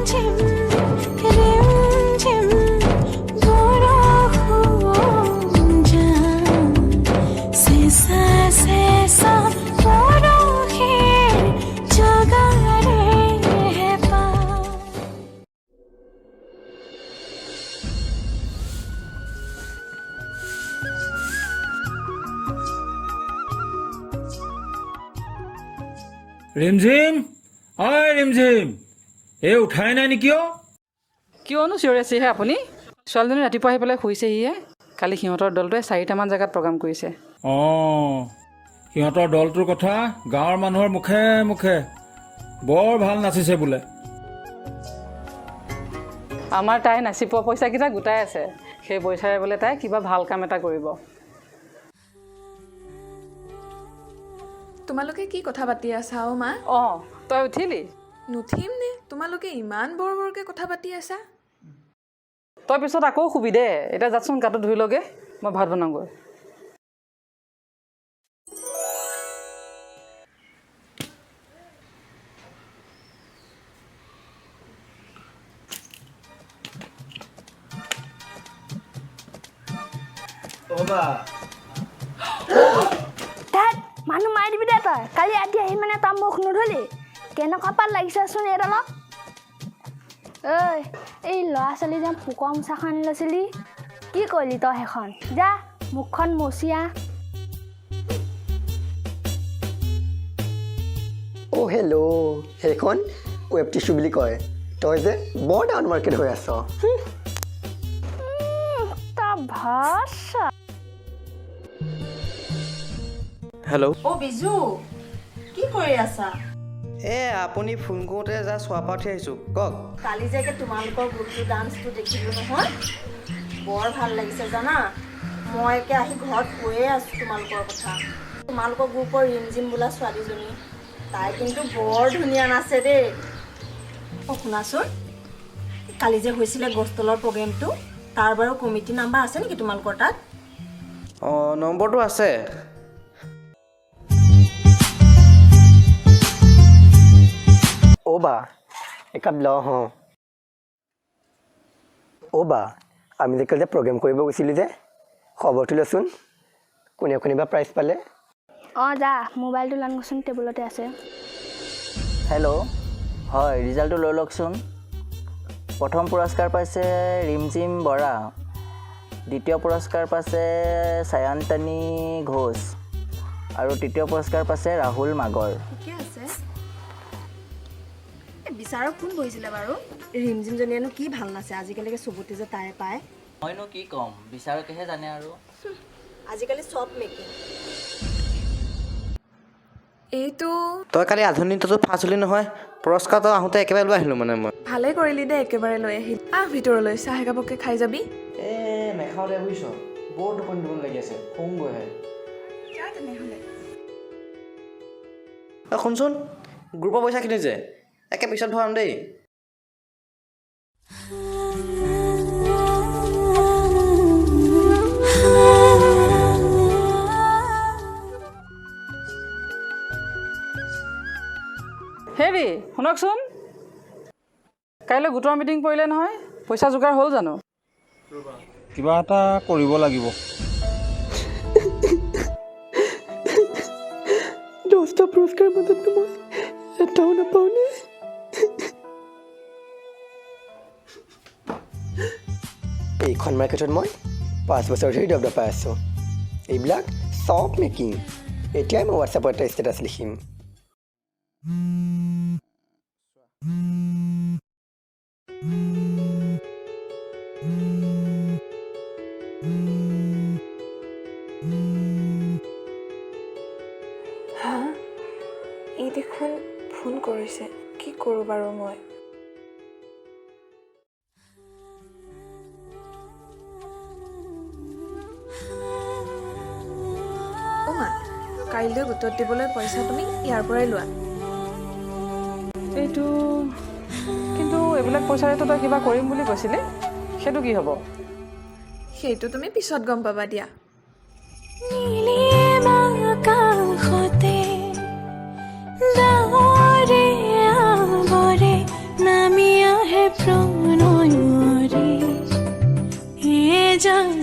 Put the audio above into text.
ঝিম ৰিম ঝিম বৰষুণ চেঁচা চেঁচা পৰশিৰ জগাৰে হেঁপাহ। ৰিমঝিম, ঐ ৰিমঝিম, এই উঠাই নাই নেকি অ'? কিয়নো চিঞৰি আছেহে আপুনি? ছোৱালীজনী ৰাতিপুৱা আহি পেলাই শুইছেহিহে। কালি সিহঁতৰ দলটোৱে চাৰিটামান জেগাত প্ৰগ্ৰাম কৰিছে। অঁ, সিহঁতৰ দলটোৰ কথা গাঁৱৰ মানুহৰ মুখে মুখে, বৰ ভাল নাচিছে বোলে। আমাৰ তাই নাচি পোৱা পইচাকেইটা গোটাই আছে। সেই পইচাৰে বোলে তাই কিবা ভাল কাম এটা কৰিব। তোমালোকে কি কথা পাতি আছা অ' মা? অঁ, তই উঠিলি? নুঠিম নে? তোমালোকে ইমান বৰ বৰকৈ কথা পাতি আছা। তই পিছত আকৌ শুবি দে। এতিয়া যাচোন, গাটো ধুই লগে, মই ভাত বনাওঁগৈ। ধেত, মানুহ মাৰি দিবি দে তই। কালি ৰাতি আহি মানে তই মুখ নুধুলি, কেনেকুৱা পাত লাগিছেচোন এইডালত। ঐ, এই ল'ৰা ছোৱালী যেন পোকৰ মোচাখন আনি লৈছিলি, কি কৰিলি তই সেইখন? যা, মুখখন মচি আহ। অ' হেল্ল', সেইখন ৱেব টিচু বুলি কয়। তই যে বৰ ডাউন মাৰ্কেট হৈ আছ। তই ভাষা। হেল্ল'। অ' বিজু, কি কৰি আছা? এই আপুনি ফোন কৰোঁতে জাষ্ট শোৱাৰ পৰা উঠি আহিছোঁ, কওক। কালি যে একে তোমালোকৰ গ্ৰুপটো ডান্সটো দেখিলোঁ নহয়, বৰ ভাল লাগিছে জানা। মই একে আহি ঘৰত কৈয়ে আছোঁ তোমালোকৰ কথা। তোমালোকৰ গ্ৰুপৰ ৰিমঝিম বোলা ছোৱালীজনী, তাই কিন্তু বৰ ধুনীয়া নাচে দেই। অ' শুনাচোন, কালি যে হৈছিলে গছ তলৰ প্ৰগ্ৰেমটো, তাৰ বাৰু কমিটি নাম্বাৰ আছে নেকি তোমালোকৰ তাত? অঁ, নম্বৰটো আছে। অ' বা, একাপ লওঁ হওঁ। অ' বা, আমি যে কালি যে প্ৰগ্ৰেম কৰিব গৈছিলোঁ যে, খবৰটো লচোন, কোনে কোনে বা প্ৰাইজ পালে? অঁ, যা, মোবাইলটো লানগোচোন, টেবুলতে আছে। হেল্ল', হয়, ৰিজাল্টটো লৈ লওকচোন। প্ৰথম পুৰস্কাৰ পাইছে ৰিমঝিম বৰা, দ্বিতীয় পুৰস্কাৰ পাইছে চায়ন্তনী ঘোষ আৰু তৃতীয় পুৰস্কাৰ পাইছে ৰাহুল মাগৰ। ঠিকে আছে। এই বিচাৰক কোন বহিছিলে বাৰু? ৰিমঝিমজনীয়েনো কি ভাল নাচে, আজিকালি চবতে যে তাই পায়। মইনো কি ক'ম, বিচাৰকেহে জানে আৰু। আজিকালি চব মেকিং। এইটো তই কালি আধুনিকতাটো ফাৰ্ষ্ট হলি নহয়, পুৰস্কাৰটো আহোঁতে একেবাৰে লৈ আহিলোঁ মানে মই। ভালেই কৰিলি দেই, একেবাৰে লৈ আহিলি। আহ ভিতৰলৈ, চাহ একাপকে খাই যাবি। এই নেখাওঁ দে বুজিছ, বৰ টোপনি টোপনি লাগি আছে, শুওঁগৈহে। যা তেনেহ'লে। অ' শুনচোন, গ্ৰুপৰ পইচাখিনি যে একে পিছত ভৰাম দেই। হেৰি, শুনকচোন, কাইলৈ গোটৰ মিটিং পৰিলে নহয়, পইচা যোগাৰ হ'ল জানো? কিবা এটা কৰিব লাগিব। 10টা পুৰস্কাৰ মাজতনো মই এটাও নাপাওঁনে? এইখন মাৰ্কেটত মই 5 বছৰ ধৰি দপদপাই আছোঁ। এইবিলাক চব মেকিং। এতিয়াই মই হোৱাটছএপত এটা ষ্টেটাছ লিখিম। হা, ই দেখোন ফোন কৰিছে। কি কৰোঁ বাৰু মই? অ' মা, কাইলৈ গোটত দিবলৈ পইচা তুমি ইয়াৰ পৰাই লোৱা। এইটো কিন্তু, এইবিলাক পইচাৰেতো তই কিবা কৰিম বুলি কৈছিলি, সেইটো কি হ'ব? সেইটো তুমি পিছত গম পাবা দিয়া। নীলিমা আকাশতে ডাৱৰে আৱৰে নামি আহে। जान।